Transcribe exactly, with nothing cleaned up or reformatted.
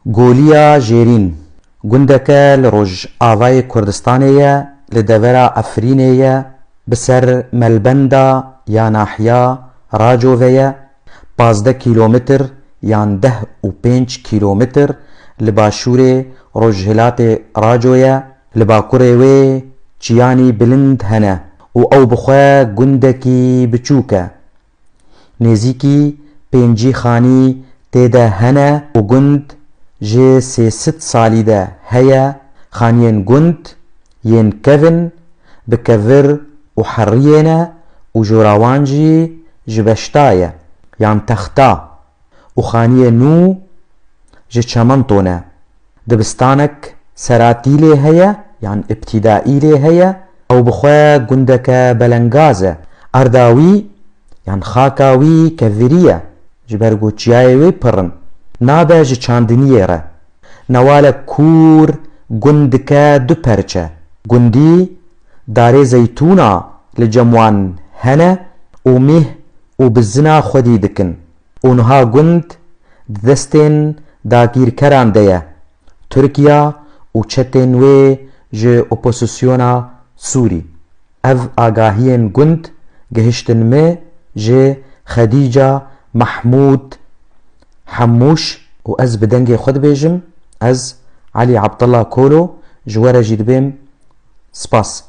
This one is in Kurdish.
Goliya Jêrîn gundeke li rojavayê Kurdistanê ye, li devera Efrînê ye, bi ser melbenda ya nahiya Raco ve ye, pazdeh kîlometr yan deh û pênc kîlometr li başûrê rojhilatê Raco ye, li bakurê wê çiyanî bilind hene û ew bi xwe gundekî biçûk e. Nêzîkî pêncî xanî tê de hene û gund ji sê sed salî de heye. Xaniyên gund yên kevin bi kevir û heriyê ne û jora wan jî ji beşta ye yan texta û xaniyê nû ji çemento ne. Dibistanek seratî lê heye yan îbtîdaî lê heye. Ew bi xwe gundeke belengaz e. Erda wî yan xaka wî kevirî ye. Ji ber ku çiyayê wê pir in. Nabe ji çandiniyê re. Newalek kûr gund dike du perçe. Gundî darê zeytûna li cem wan hene û mêh û bizina xwedî dikin. Û niha gund di destên dagîrkeran de ye. Tirkiya û çetên wê ji opozisyona Sûrî. Ev agahiyên gund gihiştin me ji Xedîca Mehmûd Hemûş û ez bi dengê xwe dibêjim, ez Elî Abdullah Kolo ji we re jî dibêm spas.